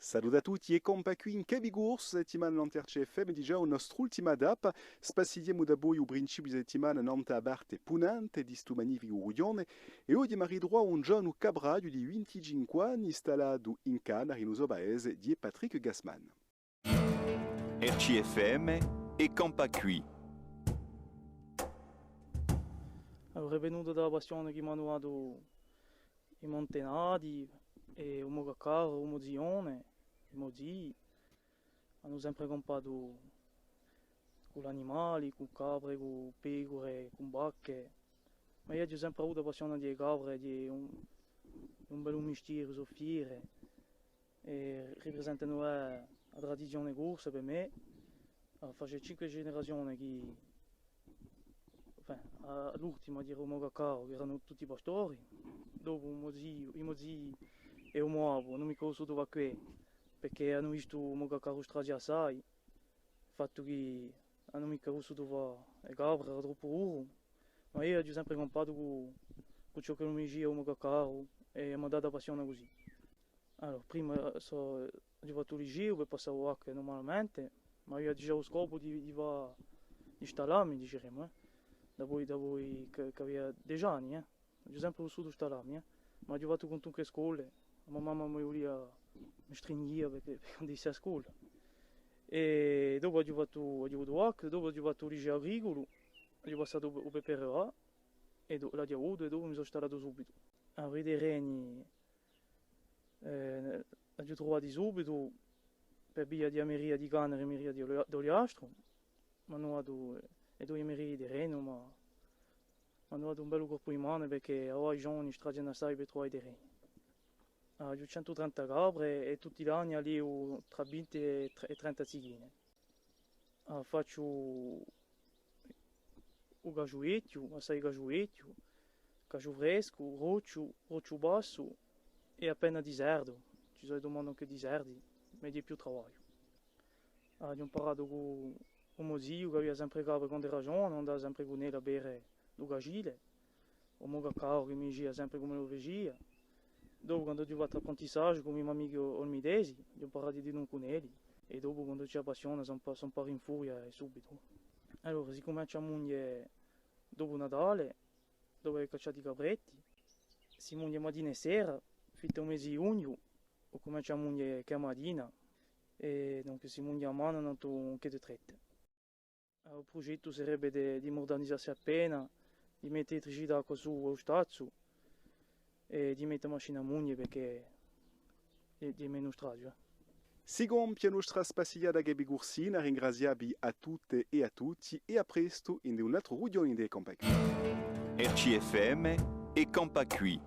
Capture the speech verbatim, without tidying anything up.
Salute à tutti è campà quì in Capicorsu, sta settimana nant'à R C F M, digià a nostra ultima tappa. Spassighjemu dapoi u principiu di settimana nant'à a parte punente di stu magnificu rughjone è oghje m'arritrovu cù un ghjovanu capraghju di vinticinque anni, installatu in Canari, in u so paese, hè Patrick Gassman. R C F M è campà quì. Allora, hè venutu da a passione chì m'anu datu i mo antenati, è u mo caccaru, u mo zione, i mo zii, anu sempre campatu cù l'animali, cù capre, cù pecure, cù vacche. Ma eiu aghju sempre avutu a passione di e capre, hè un, un bellu mistieru, sò fiere, è riprisentanu a, a tradizione corsa per mè. A face cinque generazione chì, enfin, a, l'ultima era u mo caccaru, chì eranu tutti pastori. Dopu u mo ziu, i mo zii è u mo babbu anu micca vulsutu fà què, perchè anu vistu u mo caccaru strazià assai, fattu chì anu micca vulsutu fà e capre, era troppu duru. Ma eiu aghju sempre campatu cù, cù ciò ch'ellu mi dicia u mo caccaru, è m'hà datu a passione cusì. Allora, prima, eh, sò, aghju fattu u liceu per passà u bac nurmalamente, ma eiu aghju digià u scopu di, di fà, di stallà mi, diceremu, eh. Dapoi, dapoi chì, chì avia dece anni, eh. Aghju sempre vulsutu stallà mi, eh. Ma aghju fattu quantunque e scole, a mo mamma mi vulia, mi stringhjia perchè, perchè andessi à a scola. È dopu aghju fattu, aghju avutu u bac, dopu aghju fattu u liceu agriculu, aghju passatu u, u B P R E A, è do-, l'aghju avutu, è dopu mi sò stallatu subitu. Allora, i terreni, eh, l'aghju truvati subitu per via di a meria di Canari è meria di Oli-, d'Ogliastru. M'anu datu, eh, e duie merie di terrenu, ma m'anu datu un bellu colpu di manu perchè avà i giovani strazianu assai per truvà i terreni. Aghju centu trenta capre è tutti l'anni allevu trà vinti è tre-, è trenta zichine. Ah, facciu u casgiu vechju, assai casgiu vechju, casgiu frescu, rocciu, rocciu bassu è appena di serdu. Ci sò i domandanu ancu di serdi, ma hè più travagliu. Aghju amparatu cù, cù u mo ziu chì avia sempre capre quand'era ghjovanu, andava sempre cun elli à vede u casgile. U mo caccaru chì mi dicia sempre cum'ellu facia. Dopu, quandu aghju fattu apprentissagiu cù i mo amichi o-, olmitesi, aghju amparatu di più cun elli. È dopu, quandu ci hè a passione, s'impa-, s'impara in furia è subitu. Allora, si cumencia à munghje dopu Natale, dopu avè cacciatu i capretti, si munghje matina è sera, finu à u mese di ghjugnu, o cumencia à munghje chè a matina, è donc si munghje à manu, nantu un quai di trette. Eh, u prughjettu sarebbe di, di mudernizassi appena, di mette elettricità quassù à u stazzu è di mette a machina à munghje perchè hè, hè menu straziu, eh. Si compie a nostra spassighjata capicursina, ringrazià vi à tutte è à tutti è à prestu in un altru rughjone di Campà quì. R C F M è Campà quì.